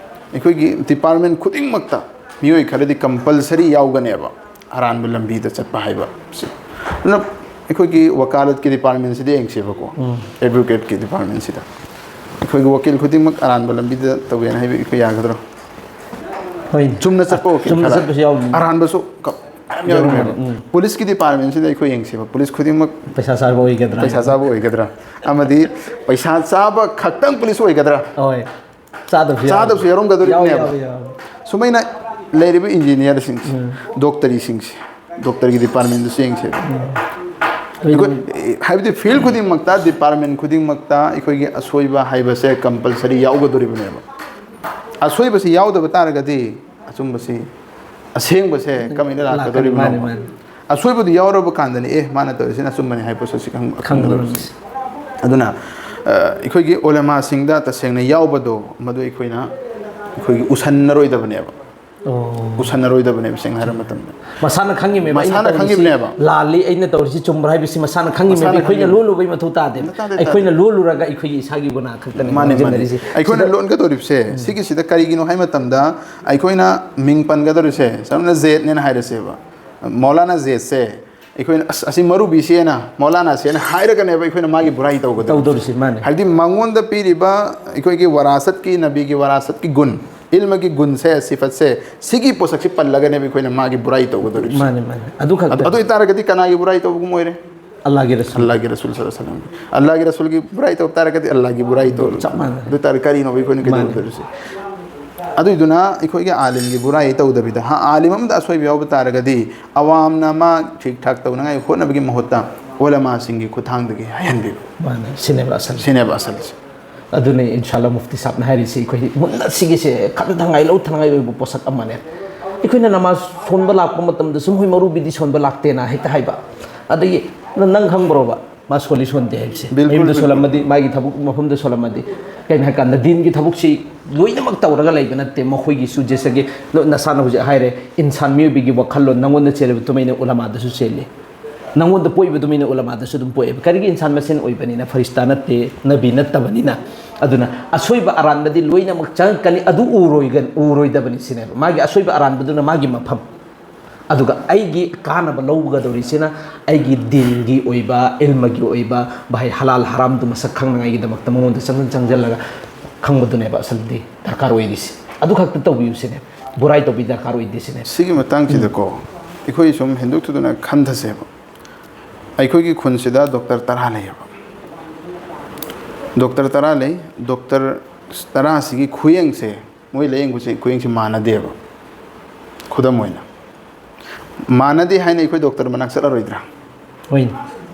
ꯑꯩꯈꯣꯏꯒꯤ ꯗꯤꯄꯥꯔꯠꯃꯦꯟ ꯈꯨꯗꯤꯡꯃꯛꯇ ꯃꯤꯑꯣꯏ ꯈꯔꯗꯤ ꯀꯝꯄꯜꯁꯔꯤ ꯌꯥꯎꯒꯅꯦꯕ꯫ ꯑꯔꯥꯟꯕ ꯂꯝꯕꯤꯗ ꯆꯠꯄ ꯍꯥꯏꯕꯁꯦ꯫ ꯑꯗꯨꯅ ꯑꯩꯈꯣꯏꯒꯤ ꯋꯀꯥꯂꯠꯀꯤ ꯗꯤꯄꯥꯔꯠꯃꯦꯟꯁꯤꯗ ꯌꯦꯡꯁꯦꯕꯀꯣ, ꯎꯝ꯫ ꯑꯦꯗꯚꯣꯀꯦꯠꯀꯤ ꯗꯤꯄꯥꯔꯠꯃꯦꯟꯁꯤꯗ ꯑꯩꯈꯣꯏꯒꯤ ꯋꯀꯤꯜ ꯈꯨꯗꯤꯡꯃꯛ ꯑꯔꯥꯟꯕ ꯂꯝꯕꯤꯗ ꯇꯧꯒꯦꯅ ꯍꯥꯏꯕ ꯑꯩꯈꯣꯏ ꯌꯥꯒꯗ꯭ꯔꯣ? ꯍꯣꯏꯅꯦ꯫ ꯆꯨꯝꯅ ꯆꯠꯄ ꯋꯀꯤꯜ ꯆꯨꯝꯅ ꯈꯔ, ꯆꯠꯄꯁꯨ ꯌꯥꯎꯔꯤꯅꯤ꯫ ꯑꯔꯥꯟꯕꯁꯨ ꯀ-, ꯃꯌꯥꯝ ꯌꯥꯎꯔꯤꯅꯦꯕ꯫ ꯎꯝ꯫ ꯄꯨꯂꯤꯁꯀꯤ ꯗꯤꯄꯥꯔꯠꯃꯦꯟꯁꯤꯗ ꯑꯩꯈꯣꯏ ꯌꯦꯡꯁꯦꯕ, ꯄꯨꯂꯤꯁ ꯈꯨꯗꯤꯡꯃꯛ ꯄꯩꯁꯥ ꯆꯥꯕ ꯑꯣꯏꯒꯗ꯭ꯔꯥ? ꯄꯩꯁꯥ ꯆꯥꯕ ꯑꯣꯏꯒꯗ꯭ꯔꯥ? ꯑꯃꯗꯤ ꯄꯩꯁꯥ ꯆꯥꯕ ꯈꯛꯇꯪ ꯄꯨꯂꯤꯁ ꯑꯣꯏꯒꯗ꯭ꯔꯥ? ꯍꯣꯏ꯫ ꯆꯥꯗꯕꯁꯨ ꯌꯥꯎ-, ꯆꯥꯗꯕꯁꯨ ꯌꯥꯎꯔꯝꯒꯗꯧꯔꯤꯕꯅꯦꯕ꯫ ꯌꯥꯎꯋꯤ, ꯌꯥꯎꯋꯤ, ꯌꯥꯎꯋꯤ꯫ ꯁꯨꯃꯥꯏꯅ ꯂꯩꯔꯤꯕ ꯏꯟꯖꯤꯅꯤꯌꯥꯔꯁꯤꯡꯁꯦ, ꯎꯝ꯫ ꯗꯣꯛꯇꯔꯤꯁꯤꯡꯁꯦ, ꯗꯣꯛꯇꯔꯒꯤ ꯗꯤꯄꯥꯔꯠꯃꯦꯟꯗꯁꯨ ꯌꯦꯡꯁꯦꯕ꯫ ꯎꯝ꯫ ꯑꯩꯈꯣꯏ, ꯍꯥꯏꯕꯗꯤ ꯐꯤꯜꯗ ꯈꯨꯗꯤꯡꯃꯛꯇ, ꯗꯤꯄꯥꯔꯠꯃꯦꯟ ꯈꯨꯗꯤꯡꯃꯛꯇ ꯑꯩꯈꯣꯏꯒꯤ ꯑꯁꯣꯏꯕ ꯍꯥꯏꯕꯁꯦ ꯀꯝꯄꯜꯁꯔꯤ ꯌꯥꯎꯒꯗꯧꯔꯤꯕꯅꯦꯕ꯫ ꯑꯁꯣꯏꯕꯁꯤ ꯌꯥꯎꯗꯕ ꯇꯥꯔꯒꯗꯤ ꯑꯆꯨꯝꯕꯁꯤ, ꯑꯁꯦꯡꯕꯁꯦ ꯎꯝ꯫ ꯀꯃꯥꯏꯅ ꯂꯥꯛꯀꯗꯧꯔꯤꯕꯅꯣ? ꯂꯥꯛꯀꯅꯤ, ꯃꯥꯅꯤ, ꯃꯥꯅꯤ꯫ ꯑꯁꯣꯏꯕꯗꯨ ꯌꯥꯎꯔꯕ ꯀꯥꯟꯗꯅꯤ, ꯑꯦ, ꯃꯥꯅ ꯇꯧꯔꯤꯁꯤꯅ ꯑꯆꯨꯝꯕꯅꯤ ꯍꯥꯏꯕ ꯄꯣꯠꯁꯛꯁꯤ ꯈꯪ-, ꯈꯪꯒꯗꯧꯔꯤꯕꯁꯦ꯫ ꯈꯪꯒꯗꯧꯔꯤꯕꯁꯦ꯫ ꯑꯗꯨꯅ, ꯑ, ꯑꯩꯈꯣꯏꯒꯤ ꯑꯣꯂꯃꯥꯁꯤꯡꯗ ꯇꯁꯦꯡꯅ ꯌꯥꯎꯕꯗꯣ, ꯃꯗꯨ ꯑꯩꯈꯣꯏꯅ, ꯑꯩꯈꯣꯏꯒꯤ ꯎꯁꯟꯅꯔꯣꯏꯗꯕꯅꯦꯕ꯫ ꯑꯣ꯫ ꯎꯁꯟꯅꯔꯣꯏꯗꯕꯅꯦꯕ, ꯁꯦꯡꯅ ꯍꯥꯏꯔ ꯃꯇꯝꯗ꯫ ꯃꯁꯥꯅ ꯈꯪꯉꯤꯃꯦꯕ ꯑꯩꯅ ꯃꯁꯥꯅ ꯇꯧꯔꯤꯁꯤ ꯈꯪꯉꯤꯕꯅꯦꯕ꯫ ꯂꯥꯜꯂꯤ, ꯑꯩꯅ ꯇꯧꯔꯤꯁꯤ ꯆꯨꯝꯕ꯭ꯔꯥ ꯍꯥꯏꯕꯁꯤ ꯃꯁꯥꯅ ꯈꯪꯉꯤꯃꯦꯕ꯫ ꯃꯁꯥꯅ ꯑꯩꯈꯣꯏꯅ ꯈꯪꯉꯤꯃꯦꯕ꯫ ꯂꯣꯜꯂꯨꯕꯩ ꯃꯊꯧ ꯇꯥꯗꯦ꯫ ꯇꯥꯗꯦ, ꯇꯥꯗꯦ꯫ ꯑꯩꯈꯣꯏꯅ ꯂꯣꯜꯂꯨꯔꯒ ꯑꯩꯈꯣꯏꯒꯤ ꯏꯁꯥꯒꯤ ꯒꯨꯅꯥ ꯈꯛꯇꯅꯦ ꯃꯥꯅꯦ, ꯃꯥꯅꯦ꯫ ꯃꯥꯡꯖꯤꯟꯅꯔꯤꯁꯦ꯫ ꯑꯩꯈꯣꯏꯅ ꯁꯤꯗ ꯂꯣꯟꯒꯗꯧꯔꯤꯕꯁꯦ ꯁꯤꯒꯤꯁꯤꯗ ꯀꯔꯤꯒꯤꯅꯣ ꯍꯥꯏ ꯃꯇꯝꯗ, ꯑꯩꯈꯣꯏꯅ ꯃꯤꯡ ꯄꯟꯒꯗꯧꯔꯤꯁꯦ, ꯁꯝꯅ ꯖꯦꯠꯅꯦꯅ ꯍꯥꯏꯔꯁꯦꯕ, ꯃꯧꯂꯥꯅꯥ ꯖꯦꯠꯁꯦ ꯑꯩꯈꯣꯏꯅ "ꯑꯁ, ꯑꯁꯤ ꯃꯧꯔꯨꯕꯤꯁꯦꯅ, ꯃꯧꯂꯥꯅꯥꯁꯦꯅ" ꯍꯥꯏꯔꯒꯅꯦꯕ ꯑꯩꯈꯣꯏꯅ ꯃꯥꯒꯤ ꯕꯨꯔꯥꯏ ꯇꯧꯒꯗꯧꯔꯤꯁꯦ꯫ ꯇꯧꯗꯧꯔꯤꯁꯦ, ꯃꯥꯅꯦ꯫ ꯍꯥꯏꯕꯗꯤ ꯃꯉꯣꯟꯗ ꯄꯤꯔꯤꯕ ꯑꯩꯈꯣꯏꯒꯤ ꯋꯥꯔꯥꯁꯠꯀꯤ, ꯅꯕꯤꯒꯤ ꯋꯥꯔꯥꯁꯠꯀꯤ ꯒꯨꯟ, ꯏꯜꯃꯒꯤ ꯒꯨꯟꯁꯦ, ꯁꯤꯐꯠꯁꯦ, ꯁꯤꯒꯤ ꯄꯣꯠꯁꯛꯁꯤ ꯄꯜꯂꯒꯅꯦꯕ ꯑꯩꯈꯣꯏꯅ ꯃꯥꯒꯤ ꯕꯨꯔꯥꯏ ꯇꯧꯒꯗꯧꯔꯤꯕꯁꯦ꯫ ꯃꯥꯅꯦ, ꯃꯥꯅꯦ꯫ ꯑꯗꯨ ꯈꯛꯇ꯫ ꯑꯗꯨ, ꯑꯗꯨ ꯑꯣꯏꯇꯥꯔꯒꯗꯤ ꯀꯅꯥꯒꯤ ꯕꯨꯔꯥꯏ ꯇꯧꯕꯒꯨꯝ ꯑꯣꯏꯔꯦ? ꯑꯜꯂꯥꯍꯒꯤ ꯔꯁꯨꯜ꯫ ꯑꯜꯂꯥꯍꯒꯤ ꯔꯁꯨꯜ ꯁꯜꯂꯜꯂꯥꯍꯨ ꯑꯂꯩꯍꯤ ꯋꯁꯜꯂꯝꯒꯤ꯫ ꯑꯜꯂꯥꯍꯒꯤ ꯔꯁꯨꯜꯒꯤ ꯕꯨꯔꯥꯏ ꯇꯧ ꯇꯥꯔꯒꯗꯤ ꯑꯜꯂꯥꯍꯒꯤ ꯕꯨꯔꯥꯏ ꯇꯧ꯫ ꯆꯞ ꯃꯥꯟꯅꯩ꯫ ꯑꯗꯨ ꯑꯣꯏꯇꯥꯔꯗꯤ ꯀꯔꯤꯅꯣ ꯑꯩꯈꯣꯏꯅ ꯃꯥꯅꯦ꯫ ꯀꯩꯗꯧꯗꯧꯔꯤꯁꯦ? ꯑꯗꯨꯏꯗꯨꯅ ꯑꯩꯈꯣꯏꯒꯤ ꯑꯥꯂꯤꯝꯒꯤ ꯕꯨꯔꯥꯏ ꯇꯧꯗꯕꯤꯗ, ꯍꯥ, ꯑꯥꯂꯤꯝ ꯑꯃꯗ ꯑꯁꯣꯏꯕ ꯌꯥꯎꯕ ꯇꯥꯔꯒꯗꯤ ꯑꯋꯥꯝꯅ ꯃꯥ ꯊꯤꯛ ꯊꯥꯛ ꯇꯧꯅꯉꯥꯏ ꯍꯣꯠꯅꯕꯒꯤ ꯃꯍꯨꯠꯇ ꯎꯂꯃꯥꯁꯤꯡꯒꯤ ꯈꯨꯠꯊꯥꯡꯗꯒꯤ ꯍꯥꯏꯍꯟꯕꯤꯕ꯫ ꯃꯥꯅꯦ, ꯁꯤꯅꯦꯕ ꯑꯁꯜ꯫ ꯁꯤꯅꯦꯕ ꯑꯁꯜꯁꯦ꯫ ꯑꯗꯨꯅꯤ ꯏꯟꯁꯥꯜꯂꯥ ꯃꯨꯐꯇꯤ ꯁꯥꯕꯅ ꯍꯥꯏꯔꯤꯁꯤ, ꯑꯩꯈꯣꯏ ꯃꯨꯟꯅ ꯁꯤꯒꯤꯁꯦ ꯈꯟꯊꯉꯥꯏ ꯂꯧꯊꯉꯥꯏ ꯑꯣꯏꯕ ꯄꯣꯠꯁꯛ ꯑꯃꯅꯦ꯫ ꯑꯩꯈꯣꯏꯅ ꯅꯃꯥꯖ ꯁꯣꯟꯕ ꯂꯥꯛꯄ ꯃꯇꯝꯗꯁꯨ ꯃꯣꯏ ꯃꯧꯔꯨꯕꯤꯗꯤ ꯁꯣꯟꯕ ꯂꯥꯛꯇꯦꯅ ꯍꯦꯛꯇ ꯍꯥꯏꯕ꯫ ꯑꯗꯒꯤ ꯅ-, ꯅꯪ ꯈꯪꯕ꯭ꯔꯣꯕ ꯃꯥ ꯁꯣꯜꯂꯤ ꯁꯣꯟꯗꯦ ꯍꯥꯏꯕꯁꯦ? ꯕꯤꯜꯀꯨꯜ, ꯃꯌꯨꯝꯗ ꯕꯤꯜꯀꯨꯜ꯫ ꯁꯣꯜꯂꯝꯃꯗꯤ, ꯃꯥꯒꯤ ꯊꯕꯛ ꯃꯐꯝꯗ ꯁꯣꯜꯂꯝꯃꯗꯤ, ꯀꯩꯅꯣ ꯍꯥꯏꯀꯥꯟꯗ ꯗꯤꯟꯒꯤ ꯊꯕꯛꯁꯤ ꯂꯣꯏꯅꯃꯛ ꯇꯧꯔꯒ ꯂꯩꯕ ꯅꯠꯇꯦ꯫ ꯃꯈꯣꯏꯒꯤꯁꯨ ꯖꯦꯁꯒꯤ ꯅ-, ꯅꯁꯥꯅ ꯍꯧꯖꯤꯛ ꯍꯥꯏꯔꯦ, ꯏꯟꯁꯥꯟ ꯃꯤꯑꯣꯏꯕꯒꯤ ꯋꯥꯈꯜꯂꯣꯟ ꯅꯪꯉꯣꯟꯗ ꯆꯦꯜꯂꯤꯕ ꯇꯨꯃꯩꯅ ꯎꯂꯃꯥꯗꯁꯨ ꯆꯦꯜꯂꯤ, ꯅꯪꯉꯣꯟꯗ ꯄꯣꯛꯏꯕ ꯇꯨꯃꯩꯅ ꯎꯂꯃꯥꯗꯁꯨ ꯑꯗꯨꯝ ꯄꯣꯛꯑꯦꯕ꯫ ꯀꯔꯤꯒꯤ? ꯏꯟꯁꯥꯟ ꯃꯁꯦꯟ ꯑꯣꯏꯕꯅꯤꯅ, ꯐꯔꯤꯁꯇꯥ ꯅꯠꯇꯦ, ꯅꯕꯤ ꯅꯠꯇꯕꯅꯤꯅ꯫ ꯑꯗꯨꯅ ꯑꯁꯣꯏꯕ ꯑꯔꯥꯟꯕꯗꯤ ꯂꯣꯏꯅꯃꯛ ꯆꯪꯉꯛꯀꯅꯤ, ꯑꯗꯨ ꯎꯔꯣꯏꯒ-, ꯎꯔꯣꯏꯗꯕꯅꯤ ꯁꯤꯅꯦꯕ꯫ ꯃꯥꯒꯤ ꯑꯁꯣꯏꯕ ꯑꯔꯥꯟꯕꯗꯨꯅ ꯃꯥꯒꯤ ꯃꯐꯝ꯫ ꯑꯗꯨꯒ ꯑꯩꯒꯤ ꯀꯥꯟꯅꯕ ꯂꯧꯒꯗꯧꯔꯤꯁꯤꯅ ꯑꯩꯒꯤ ꯗꯤꯟꯒꯤ ꯑꯣꯏꯕ, ꯏꯜꯃꯒꯤ ꯑꯣꯏꯕ, ꯚꯥꯏ, ꯍꯂꯥꯜ ꯍꯔꯥꯝꯗꯨ ꯃꯁꯛ ꯈꯪꯅꯉꯥꯏꯒꯤꯗꯃꯛꯇ ꯃꯉꯣꯟꯗ ꯆꯪꯁꯤꯟ ꯆꯪꯁꯤꯜꯂꯒ ꯈꯪꯕꯗꯨꯅꯦꯕ ꯑꯁꯜꯗꯤ ꯗꯔꯀꯥꯔ ꯑꯣꯏꯔꯤꯁꯦ꯫ ꯑꯗꯨ ꯈꯛꯇ ꯇꯧꯕꯤꯌꯨ ꯁꯤꯅꯦ, ꯕꯨꯔꯥꯏ ꯇꯧꯕꯤ ꯗꯔꯀꯥꯔ ꯑꯣꯏꯗꯦ ꯁꯤꯅꯦ꯫ ꯁꯤꯒꯤ ꯃꯇꯥꯡꯁꯤꯗꯀꯣ, ꯑꯩꯈꯣꯏ ꯁꯨꯝ ꯍꯦꯟꯗꯣꯛ ꯊꯨꯗꯣꯛꯅ ꯈꯟꯊꯁꯦꯕ꯫ ꯑꯩꯈꯣꯏꯒꯤ ꯈꯨꯟꯁꯤꯗ ꯗꯣꯛꯇꯔ ꯇꯔꯥ ꯂꯩꯌꯦꯕ꯫ ꯗꯣꯛꯇꯔ ꯇꯔꯥ ꯂꯩ꯫ ꯗꯣꯛꯇꯔ ꯇꯔꯥꯁꯤꯒꯤ ꯈꯨꯌꯦꯡꯁꯦ, ꯃꯣꯏ ꯂꯥꯌꯦꯡꯕꯁꯦ, ꯈꯨꯌꯦꯡꯁꯦ ꯃꯥꯟꯅꯗꯦꯕ꯫ ꯈꯨꯗꯝ ꯑꯣꯏꯅ, ꯃꯥꯟꯅꯗꯦ ꯍꯥꯏꯅ ꯑꯩꯈꯣꯏ ꯗꯣꯛꯇꯔ ꯃꯅꯥꯛ ꯆꯠꯂꯔꯣꯏꯗ꯭ꯔꯥ? ꯍꯣꯏꯅꯦ꯫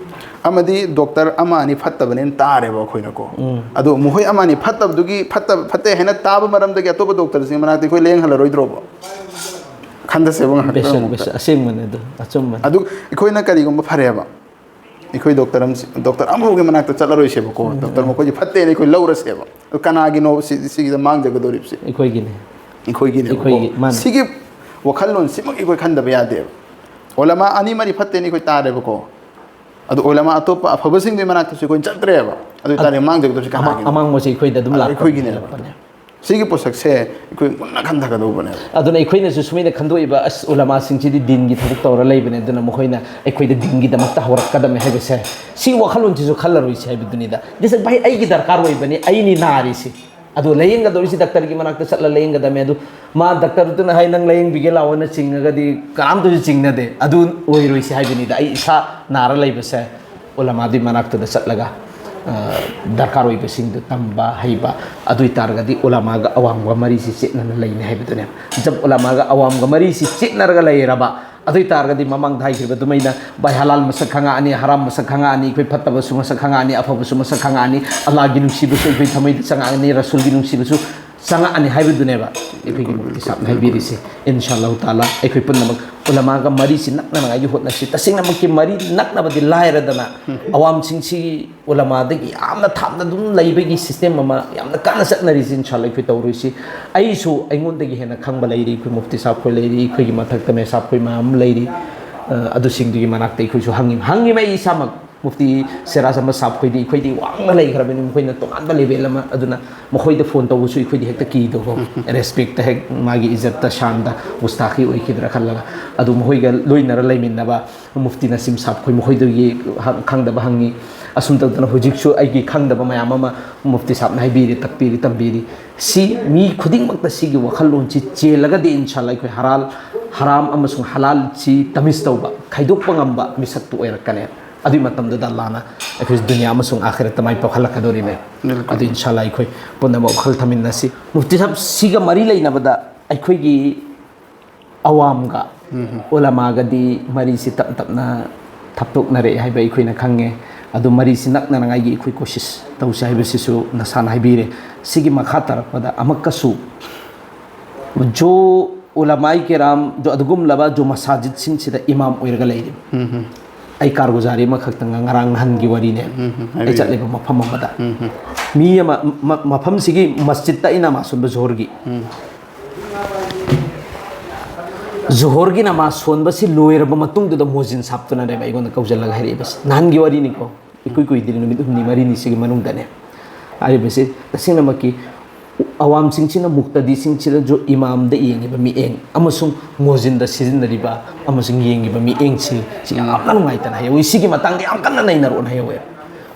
ꯑꯃꯗꯤ ꯗꯣꯛꯇꯔ ꯑꯃ ꯑꯅꯤ ꯐꯠꯇꯕꯅꯦꯅ ꯇꯥꯔꯦꯕ ꯑꯩꯈꯣꯏꯅꯀꯣ꯫ ꯎꯝ꯫ ꯑꯗꯣ ꯃꯈꯣꯏ ꯑꯃ ꯑꯅꯤ ꯐꯠꯇꯕꯗꯨꯒꯤ, ꯐꯠꯇꯕ, ꯐꯠꯇꯦ ꯍꯥꯏꯅ ꯇꯥꯕ ꯃꯔꯝꯗꯒꯤ ꯑꯇꯣꯞꯄ ꯗꯣꯛꯇꯔꯁꯤꯡ ꯃꯅꯥꯛꯇ ꯑꯩꯈꯣꯏ ꯂꯥꯌꯦꯡꯍꯜꯂꯔꯣꯏꯗ꯭ꯔꯣꯕ? ꯈꯟꯊꯁꯦꯕ ꯉꯥꯏꯍꯥꯛꯇꯪ ꯕꯦꯁꯛ, ꯑꯃꯨꯛꯇ꯫ ꯕꯦꯁꯛ, ꯑꯁꯦꯡꯕꯅꯦ ꯑꯗꯨ, ꯑꯆꯨꯝꯕꯅꯦ꯫ ꯑꯗꯨ ꯑꯩꯈꯣꯏꯅ ꯀꯔꯤꯒꯨꯝꯕ ꯐꯔꯦꯕ, ꯑꯩꯈꯣꯏ ꯗꯣꯛꯇꯔ ꯑꯃ, ꯗꯣꯛꯇꯔ ꯑꯃꯐꯥꯎꯒꯤ ꯃꯅꯥꯛꯇ ꯆꯠꯂꯔꯣꯏꯁꯦꯕꯀꯣ꯫ ꯗꯣꯛꯇꯔ ꯃꯈꯣꯏꯁꯦ ꯐꯠꯇꯦꯅ ꯑꯩꯈꯣꯏ ꯂꯧꯔꯁꯦꯕ꯫ ꯑꯗꯨ ꯀꯅꯥꯒꯤꯅꯣ ꯁꯤ-, ꯁꯤꯒꯤꯗ ꯃꯥꯡꯖꯒꯗꯧꯔꯤꯕꯁꯦ? ꯑꯩꯈꯣꯏꯒꯤꯅꯦ꯫ ꯑꯩꯈꯣꯏꯒꯤꯅꯦꯕꯀꯣ꯫ ꯑꯩꯈꯣꯏꯒꯤ, ꯃꯥꯅꯦ꯫ ꯁꯤꯒꯤ ꯋꯥꯈꯜꯂꯣꯟꯁꯤꯃꯛ ꯑꯩꯈꯣꯏ ꯈꯟꯗꯕ ꯌꯥꯗꯦꯕ꯫ ꯑꯣꯂꯃꯥ ꯑꯅꯤ ꯃꯔꯤ ꯐꯠꯇꯦꯅ ꯑꯩꯈꯣꯏ ꯇꯥꯔꯦꯕꯀꯣ, ꯑꯗꯨ ꯑꯣꯂꯃꯥ ꯑꯇꯣꯞꯄ ꯑꯐꯕꯁꯤꯡꯗꯨꯒꯤ ꯃꯅꯥꯛꯇꯁꯨ ꯑꯩꯈꯣꯏ ꯆꯠꯇ꯭ꯔꯦꯕ꯫ ꯑꯗꯨ ꯑꯣꯏꯇꯥꯔꯗꯤ ꯃꯃꯥꯡ ꯖꯒꯗꯨꯁꯤ ꯀꯅꯥꯒꯤꯅꯣ? ꯑꯃꯥꯡꯕꯁꯦ ꯑꯩꯈꯣꯏꯗ ꯑꯗꯨꯝ ꯑꯗꯨ ꯂꯥꯛꯄꯅꯦ꯫ ꯑꯩꯈꯣꯏꯒꯤꯅꯦꯕ꯫ ꯂꯥꯛꯄꯅꯦ꯫ ꯁꯤꯒꯤ ꯄꯣꯠꯁꯛꯁꯦ ꯑꯩꯈꯣꯏ ꯃꯨꯟꯅ ꯈꯟꯊꯒꯗꯧꯕꯅꯦꯕ꯫ ꯑꯗꯨꯅ ꯑꯩꯈꯣꯏꯅꯁꯨ ꯁꯨꯃꯥꯏꯅ ꯈꯟꯗꯣꯛꯏꯕ, "ꯑꯁ, ꯎꯂꯃꯥꯁꯤꯡꯁꯤꯗꯤ ꯗꯤꯟꯒꯤ ꯊꯕꯛ ꯇꯧꯔ ꯂꯩꯕꯅꯦ, ꯑꯗꯨꯅ ꯃꯈꯣꯏꯅ ꯑꯩꯈꯣꯏꯗ ꯗꯤꯟꯒꯤꯗꯃꯛꯇ ꯍꯧꯔꯛꯀꯗꯕꯅꯤ" ꯍꯥꯏꯕꯁꯦ, ꯁꯤ ꯋꯥꯈꯜꯂꯣꯟꯁꯤꯁꯨ ꯈꯜꯂꯔꯣꯏꯁꯤ ꯍꯥꯏꯕꯗꯨꯅꯤꯗ꯫ ꯗꯤꯁ, ꯚꯥꯏ, ꯑꯩꯒꯤ ꯗꯔꯀꯥꯔ ꯑꯣꯏꯕꯅꯤ, ꯑꯩꯅꯤ ꯅꯥꯔꯤꯁꯤ꯫ ꯑꯗꯣ ꯂꯥꯏꯌꯦꯡꯒꯗꯧꯔꯤꯁꯤ ꯗꯥꯛꯇꯔꯒꯤ ꯃꯅꯥꯛꯇ ꯆꯠꯂ ꯂꯥꯏꯌꯦꯡꯒꯗꯕꯅꯤ꯫ ꯑꯗꯨ ꯃꯥ ꯗꯥꯛꯇꯔꯗꯨꯅ ꯍꯥꯏ, "ꯅꯪ ꯂꯥꯏꯌꯦꯡꯕꯤꯒꯦ ꯂꯥꯛꯑꯣꯅ" ꯆꯤꯡꯉꯒꯗꯤ ꯀꯅꯥꯝꯇꯁꯨ ꯆꯤꯡꯅꯗꯦ꯫ ꯑꯗꯨ ꯑꯣꯏꯔꯣꯏꯁꯤ ꯍꯥꯏꯕꯅꯤꯗ꯫ ꯑꯩ ꯏꯁꯥ ꯅꯥꯔ ꯂꯩꯕꯁꯦ ꯎꯂꯃꯥꯗꯨꯒꯤ ꯃꯅꯥꯛꯇꯨꯗ ꯆꯠꯂꯒ, ꯑ, ꯗꯔꯀꯥꯔ ꯑꯣꯏꯕꯁꯤꯡꯗꯨ ꯇꯝꯕ ꯍꯩꯕ, ꯑꯗꯨ ꯑꯣꯏ ꯇꯥꯔꯒꯗꯤ ꯎꯂꯃꯥꯒ ꯑꯋꯥꯝꯒ ꯃꯔꯤꯁꯤ ꯆꯦꯠꯅꯅ ꯂꯩꯅꯤ ꯍꯥꯏꯕꯗꯨꯅꯦꯕ꯫ ꯖꯕ ꯎꯂꯃꯥꯒ ꯑꯋꯥꯝꯒ ꯃꯔꯤꯁꯤ ꯆꯦꯠꯅꯔꯒ ꯂꯩꯔꯕ, ꯑꯗꯨ ꯑꯣꯏ ꯇꯥꯔꯒꯗꯤ ꯃꯃꯥꯡꯗ ꯍꯥꯏꯈꯤꯕ ꯑꯗꯨꯃꯥꯏꯅ ꯚꯥꯏ ꯍꯂꯥꯜ ꯃꯁꯛ ꯈꯪꯉꯛꯑꯅꯤ, ꯍꯔꯥꯝ ꯃꯁꯛ ꯈꯪꯉꯛꯑꯅꯤ, ꯑꯩꯈꯣꯏ ꯐꯠꯇꯕꯁꯨ ꯃꯁꯛ ꯈꯪꯉꯛꯑꯅꯤ, ꯑꯐꯕꯁꯨ ꯃꯁꯛ ꯈꯪꯉꯛꯑꯅꯤ, ꯑꯜꯂꯥꯍꯒꯤ ꯅꯨꯡꯁꯤꯕꯁꯨ ꯑꯩꯈꯣꯏ ꯊꯃꯣꯏꯗ ꯆꯪꯉꯛꯑꯅꯤ, ꯔꯁꯨꯜꯒꯤ ꯅꯨꯡꯁꯤꯕꯁꯨ ꯆꯪꯉꯛꯑꯅꯤ ꯍꯥꯏꯕꯗꯨꯅꯦꯕ ꯑꯩꯈꯣꯏꯒꯤ ꯃꯨꯐꯇꯤ ꯁꯥꯍꯕꯅ ꯍꯥꯏꯕꯤꯔꯤꯁꯦ꯫ ꯏꯟꯁꯥ ꯑꯜꯂꯥꯍꯨ ꯇꯥꯂꯥ ꯑꯩꯈꯣꯏ ꯄꯨꯝꯅꯃꯛ ꯎꯂꯃꯥꯒ ꯃꯔꯤꯁꯤ ꯅꯛꯅꯉꯥꯏꯒꯤ ꯍꯣꯠꯅꯁꯤ꯫ ꯇꯁꯦꯡꯅꯃꯛꯀꯤ ꯃꯔꯤ ꯅꯛꯅꯕꯗꯤ ꯂꯥꯏꯔꯗꯅ, ꯑꯋꯥꯝꯁꯤꯡꯁꯤ ꯎꯂꯃꯥꯗꯒꯤ ꯌꯥꯝꯅ ꯊꯥꯞꯅ ꯑꯗꯨꯝ ꯂꯩꯕꯒꯤ ꯁꯤꯁꯇꯦꯝ ꯑꯃ ꯌꯥꯝꯅ ꯀꯟꯅ ꯆꯠꯅꯔꯤꯁꯤ, ꯏꯟꯁꯥ ꯑꯜꯂꯥꯍ ꯑꯩꯈꯣꯏ ꯇꯧꯔꯣꯏꯁꯤ꯫ ꯑꯩꯁꯨ ꯑꯩꯉꯣꯟꯗꯒꯤ ꯍꯦꯟꯅ ꯈꯪꯕ ꯂꯩꯔꯤ, ꯑꯩꯈꯣꯏ ꯃꯨꯐꯇꯤ ꯁꯥꯍꯕ ꯈꯣꯏ ꯂꯩꯔꯤ, ꯑꯩꯈꯣꯏꯒꯤ ꯃꯊꯛꯇ ꯃꯦꯁꯥꯕ ꯈꯣꯏ ꯃꯌꯥꯝ ꯑꯃ ꯂꯩꯔꯤ꯫ ꯑ, ꯑꯗꯨꯁꯤꯡꯗꯨꯒꯤ ꯃꯅꯥꯛꯇ ꯑꯩꯈꯣꯏꯁꯨ ꯍꯪꯉꯤ, ꯍꯪꯉꯤꯕ ꯑꯩ ꯏꯁꯥꯃꯛ꯫ ꯃꯨꯐꯇꯤ ꯁꯤꯔꯥꯖ ꯑꯍꯃꯗ ꯁꯥꯍꯕ ꯈꯣꯏꯗꯤ ꯑꯩꯈꯣꯏꯗꯤ ꯋꯥꯡꯅ ꯂꯩꯈ꯭ꯔꯕꯅꯤ, ꯃꯈꯣꯏꯅ ꯇꯣꯉꯥꯟꯕ ꯂꯦꯚꯦꯜ ꯑꯃ꯫ ꯑꯗꯨꯅ ꯃꯈꯣꯏꯗ ꯐꯣꯟ ꯇꯧꯕꯁꯨ ꯑꯩꯈꯣꯏꯗꯤ ꯍꯦꯛꯇ ꯀꯤꯗꯧꯕ, ꯔꯦꯁꯄꯦꯛꯇ ꯍꯦꯛ ꯃꯥꯒꯤ ꯏꯖꯠꯇ, ꯁꯥꯟꯗ ꯒꯨꯁꯇꯥꯈꯤ ꯑꯣꯏꯈꯤꯗ꯭ꯔꯥ ꯈꯜꯂꯒ꯫ ꯑꯗꯨ ꯃꯈꯣꯏꯒ ꯂꯣꯏꯅꯔ ꯂꯩꯃꯤꯟꯅꯕ ꯃꯨꯐꯇꯤ ꯅꯁꯤꯝ ꯁꯥꯍꯕ ꯈꯣꯏ, ꯃꯈꯣꯏꯗꯒꯤ ꯍ-, ꯈꯪꯗꯕ ꯍꯪꯉꯤ꯫ ꯑꯁꯨꯝ ꯇꯧꯗꯅ ꯍꯧꯖꯤꯛꯁꯨ ꯑꯩꯒꯤ ꯈꯪꯗꯕ ꯃꯌꯥꯝ ꯑꯃ ꯃꯨꯐꯇꯤ ꯁꯥꯍꯕꯅ ꯍꯥꯏꯕꯤꯔꯤ, ꯇꯥꯛꯄꯤꯔꯤ, ꯇꯝꯕꯤꯔꯤ꯫ ꯁꯤ ꯃꯤ ꯈꯨꯗꯤꯡꯃꯛꯇ ꯁꯤꯒꯤ ꯋꯥꯈꯜꯂꯣꯟꯁꯤ ꯆꯦꯜꯂꯒꯗꯤ ꯏꯟꯁꯥ ꯑꯜꯂꯥꯍ ꯑꯩꯈꯣꯏ ꯍꯔꯥꯜ, ꯍꯔꯥꯝ ꯑꯃꯁꯨꯡ ꯍꯂꯥꯜꯁꯤ ꯇꯃꯤꯖ ꯇꯧꯕ, ꯈꯥꯏꯗꯣꯛꯄ ꯉꯝꯕ ꯃꯤꯁꯛꯇꯨ ꯑꯣꯏꯔꯛꯀꯅꯤ꯫ ꯑꯗꯨꯒꯤ ꯃꯇꯝꯗꯨꯗ ꯑꯜꯂꯥꯍꯅ ꯑꯩꯈꯣꯏ ꯗꯨꯅꯤꯌꯥ ꯑꯃꯁꯨꯡ ꯑꯥꯈꯤꯔꯠꯇ ꯃꯥꯏ ꯄꯥꯛꯍꯜꯂꯛꯀꯗꯧꯔꯤꯃꯦ꯫ ꯕꯤꯜꯀꯨꯜ꯫ ꯑꯗꯨ ꯏꯟꯁꯥ ꯑꯜꯂꯥꯍ ꯑꯩꯈꯣꯏ ꯄꯨꯝꯅꯃꯛ ꯋꯥꯈꯜ ꯊꯝꯃꯤꯟꯅꯁꯤ꯫ ꯃꯨꯐꯇꯤ ꯁꯥꯍꯕ, ꯁꯤꯒ ꯃꯔꯤ ꯂꯩꯅꯕꯗ ꯑꯩꯈꯣꯏꯒꯤ ꯑꯋꯥꯝꯒ ꯎꯂꯃꯥꯒꯗꯤ ꯃꯔꯤꯁꯤ ꯇꯞ ꯇꯞꯅ ꯊꯞꯇꯣꯛꯅꯔꯛꯑꯦ ꯍꯥꯏꯕ ꯑꯩꯈꯣꯏꯅ ꯈꯪꯉꯦ꯫ ꯑꯗꯨ ꯃꯔꯤꯁꯤ ꯅꯛꯅꯅꯉꯥꯏꯒꯤ ꯑꯩꯈꯣꯏ ꯀꯣꯁꯤꯁ ꯇꯧꯁꯦ ꯍꯥꯏꯕꯁꯤꯁꯨ ꯅꯁꯥꯅ ꯍꯥꯏꯕꯤꯔꯦ꯫ ꯁꯤꯒꯤ ꯃꯈꯥ ꯇꯥꯔꯛꯄꯗ ꯑꯃꯛꯀꯁꯨ ꯖꯣ ꯎꯂꯃꯥꯏ ꯀꯤꯔꯥꯝ, ꯖꯣ ꯑꯗꯨꯒꯨꯝꯂꯕ ꯖꯣ ꯃꯁꯥꯖꯤꯠꯁꯤꯡꯁꯤꯗ ꯏꯃꯥꯝ ꯑꯣꯏꯔꯒ ꯂꯩꯔꯤꯕ, ꯑꯩ ꯀꯥꯔꯒꯨꯖꯥꯔꯤ ꯑꯃꯈꯛꯇꯪ, ꯉꯔꯥꯡ ꯅꯍꯥꯟꯒꯤ ꯋꯥꯔꯤꯅꯦ꯫ ꯑꯩ ꯍꯥꯏꯕꯤꯌꯨ꯫ ꯆꯠꯂꯤꯕ ꯃꯐꯝ ꯑꯃꯗ ꯃꯤ ꯑꯃ, ꯃ-, ꯃꯐꯝꯁꯤꯒꯤ ꯃꯁꯖꯤꯠꯇ ꯑꯩ ꯅꯃꯥꯖ ꯁꯣꯟꯕ ꯖꯣꯍꯔꯒꯤ꯫ ꯖꯣꯍꯣꯔꯒꯤ ꯅꯃꯥꯖ ꯁꯣꯟꯕꯁꯤ ꯂꯣꯏꯔꯕ ꯃꯇꯨꯡꯗꯨꯗ ꯃꯣꯖꯤꯟ ꯁꯥꯞꯇꯨꯅꯅꯦꯕ ꯑꯩꯉꯣꯟꯗ ꯀꯧꯁꯤꯜꯂꯒ ꯍꯥꯏꯔꯛꯏꯕꯁꯦ꯫ ꯅꯍꯥꯟꯒꯤ ꯋꯥꯔꯤꯅꯤꯀꯣ, ꯏꯀꯨꯏ ꯀꯨꯏꯗ꯭ꯔꯤ, ꯅꯨꯃꯤꯠ ꯍꯨꯝꯅꯤ ꯃꯔꯤꯅꯤ ꯁꯤꯒꯤ ꯃꯅꯨꯡꯗꯅꯦ꯫ ꯍꯥꯏꯔꯤꯕꯁꯤ ꯇꯁꯦꯡꯅꯃꯛꯀꯤ ꯑꯋꯥꯝꯁꯤꯡꯁꯤꯅ ꯃꯨꯛꯇꯗꯤꯁꯤꯡꯁꯤꯗꯁꯨ ꯏꯃꯥꯝꯗ ꯌꯦꯡꯉꯤꯕ ꯃꯤꯠꯌꯦꯡ ꯑꯃꯁꯨꯡ ꯃꯣꯖꯤꯟꯗ ꯁꯤꯖꯤꯟꯅꯔꯤꯕ ꯑꯃꯁꯨꯡ ꯌꯦꯡꯉꯤꯕ ꯃꯤꯠꯌꯦꯡꯁꯤ ꯁꯤ ꯌꯥꯝꯅ ꯅꯨꯡꯉꯥꯏꯇꯅ ꯍꯥꯏꯍꯧꯋꯤ꯫ ꯁꯤꯒꯤ ꯃꯇꯥꯡꯗ ꯌꯥꯝ ꯀꯟꯅ ꯅꯩꯅꯔꯛꯑꯣꯅ ꯍꯥꯏꯍꯧꯋꯦ꯫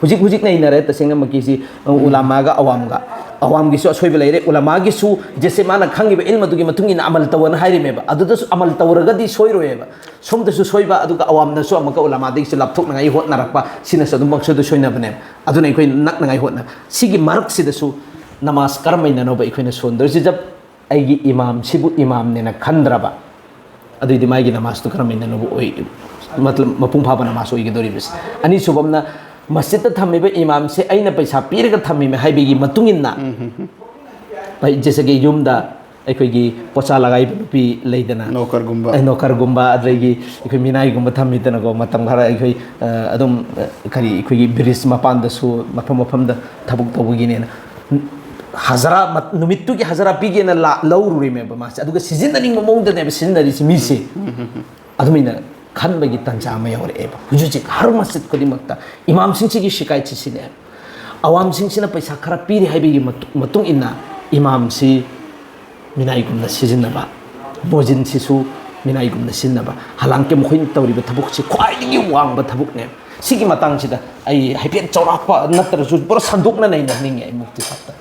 ꯍꯧꯖꯤꯛ ꯍꯧꯖꯤꯛ ꯅꯩꯅꯔꯦ ꯇꯁꯦꯡꯅꯃꯛꯀꯤꯁꯤ, ꯎꯂꯥꯃꯥꯒ ꯑꯋꯥꯝꯒ꯫ ꯑꯋꯥꯝꯒꯤꯁꯨ ꯑꯁꯣꯏꯕ ꯂꯩꯔꯦ, ꯎꯂꯥꯃꯥꯒꯤꯁꯨ ꯖꯦꯁꯦ ꯃꯥꯅ ꯈꯪꯉꯤꯕ ꯏꯜꯃꯗꯨꯒꯤ ꯃꯇꯨꯡ ꯏꯟꯅ ꯑꯃꯜ ꯇꯧꯑꯅ ꯍꯥꯏꯔꯤꯃꯦꯕ꯫ ꯑꯗꯨꯗꯁꯨ ꯑꯃꯜ ꯇꯧꯔꯒꯗꯤ ꯁꯣꯏꯔꯣꯏꯌꯦꯕ꯫ ꯁꯣꯝꯗꯁꯨ ꯁꯣꯏꯕ, ꯑꯗꯨꯒ ꯑꯋꯥꯝꯅꯁꯨ ꯑꯃꯨꯛꯀ ꯎꯂꯥꯃꯥꯗꯒꯤꯁꯨ ꯂꯥꯞꯊꯣꯛꯅꯉꯥꯏ ꯍꯣꯠꯅꯔꯛꯄ, ꯁꯤꯅꯁꯨ ꯑꯗꯨꯝ ꯄꯪꯁꯣꯏꯗ ꯁꯣꯏꯅꯕꯅꯦꯕ꯫ ꯑꯗꯨꯅ ꯑꯩꯈꯣꯏ ꯅꯛꯅꯉꯥꯏ ꯍꯣꯠꯅ, ꯁꯤꯒꯤ ꯃꯔꯛꯁꯤꯗꯁꯨ ꯅꯃꯥꯖ ꯀꯔꯝꯍꯥꯏꯅꯅꯣꯕ ꯑꯩꯈꯣꯏꯅ ꯁꯣꯟꯗꯣꯏꯁꯤ? ꯖꯕ ꯑꯩꯒꯤ ꯏꯃꯥꯝꯁꯤꯕꯨ ꯏꯃꯥꯝꯅꯦꯅ ꯈꯟꯗ꯭ꯔꯕ, ꯑꯗꯨꯏꯗꯤ ꯃꯥꯒꯤ ꯅꯃꯥꯖꯇꯨ ꯀꯔꯝꯍꯥꯏꯅꯅꯣꯕ ꯑꯣꯏ? ꯃꯇꯂꯕ, ꯃꯄꯨꯡ ꯐꯥꯕ ꯅꯃꯥꯖ ꯑꯣꯏꯒꯗꯧꯔꯤꯕꯁꯦ꯫ ꯑꯅꯤꯁꯨꯕ ꯑꯃꯅ, ꯃꯁꯖꯤꯠꯇ ꯊꯝꯃꯤꯕ ꯏꯃꯥꯝꯁꯦ ꯑꯩꯅ ꯄꯩꯁꯥ ꯄꯤꯔꯒ ꯊꯝꯃꯤꯃꯦ ꯍꯥꯏꯕꯒꯤ ꯃꯇꯨꯡ ꯏꯟꯅ, ꯚꯥꯏ, ꯖꯦꯁꯦ ꯀꯤ ꯌꯨꯝꯗ ꯑꯩꯈꯣꯏꯒꯤ ꯄꯣꯆꯥ ꯂꯒꯥꯏꯕ ꯅꯨꯄꯤ ꯂꯩꯗꯅ, ꯅꯣꯀꯔꯒꯨꯝꯕ꯫ ꯑꯦ, ꯅꯣꯀꯔꯒꯨꯝꯕ, ꯑꯗꯒꯤ ꯑꯩꯈꯣꯏ ꯃꯤꯅꯥꯏꯒꯨꯝꯕ ꯊꯝꯃꯤꯗꯅꯀꯣ, ꯃꯇꯝ ꯈꯔ ꯑꯩꯈꯣꯏ, ꯑ, ꯑꯗꯨꯝ, ꯑ, ꯀꯔꯤ, ꯑꯩꯈꯣꯏꯒꯤ ꯕ꯭ꯔꯤꯖ ꯃꯄꯥꯟꯗꯁꯨ, ꯃꯐꯝ ꯃꯐꯝꯗ ꯊꯕꯛ ꯇꯧꯕꯒꯤꯅꯦꯅ ꯍꯖꯔꯥ, ꯃꯠ-, ꯅꯨꯃꯤꯠꯇꯨꯒꯤ ꯍꯖꯔꯥ ꯄꯤꯒꯦꯅ ꯂꯥ-, ꯂꯧꯔꯨꯔꯤꯃꯦꯕ ꯃꯥꯁꯦ, ꯑꯗꯨꯒ ꯁꯤꯖꯤꯟꯅꯅꯤꯡꯕ ꯃꯑꯣꯡꯗꯅꯦꯕ ꯁꯤꯖꯤꯟꯅꯔꯤꯁꯦ ꯃꯤꯁꯦ꯫ ꯑꯗꯨꯃꯥꯏꯅ ꯈꯟꯕꯒꯤ ꯇꯥꯟꯖꯥ ꯑꯃ ꯌꯧꯔꯛꯑꯦꯕ꯫ ꯍꯧꯖꯤꯛ ꯍꯧꯖꯤꯛ ꯍꯔ ꯃꯁꯖꯤꯗ ꯈꯨꯗꯤꯡꯃꯛꯇ ꯏꯃꯥꯝꯁꯤꯡꯁꯤꯒꯤ ꯁꯤꯀꯥꯏꯠꯁꯤ ꯁꯤꯅꯦ꯫ ꯑꯋꯥꯝꯁꯤꯡꯁꯤꯅ ꯄꯩꯁꯥ ꯈꯔ ꯄꯤꯔꯦ ꯍꯥꯏꯕꯒꯤ ꯃꯇꯨ-, ꯃꯇꯨꯡ ꯏꯟꯅ ꯏꯃꯥꯝꯁꯤ ꯃꯤꯅꯥꯏꯒꯨꯝꯅ ꯁꯤꯖꯤꯟꯅꯕ, ꯃꯣꯖꯤꯟꯁꯤꯁꯨ ꯃꯤꯅꯥꯏꯒꯨꯝꯅ ꯁꯤꯖꯤꯟꯅꯕ, ꯍꯂꯥꯡꯀꯤ ꯃꯈꯣꯏꯅ ꯇꯧꯔꯤꯕ ꯊꯕꯛꯁꯤ ꯈ꯭ꯋꯥꯏꯗꯒꯤ ꯋꯥꯡꯕ ꯊꯕꯛꯅꯦꯕ꯫ ꯁꯤꯒꯤ ꯃꯇꯥꯡꯁꯤꯗ ꯑꯩ ꯍꯥꯏꯐꯦꯠ ꯆꯥꯎꯔꯥꯛꯄ ꯅꯠꯇ꯭ꯔꯁꯨ ꯄꯨꯔꯥ ꯁꯟꯗꯣꯛꯅ ꯅꯩꯅꯍꯟꯅꯤꯡꯉꯦ ꯑꯩ ꯃꯨꯐꯇꯤ ꯁꯥꯍꯕꯇ꯫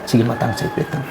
ꯁꯤꯒꯤ ꯃꯇꯥꯡꯁꯦ ꯍꯥꯏꯐꯦꯠꯇꯪ꯫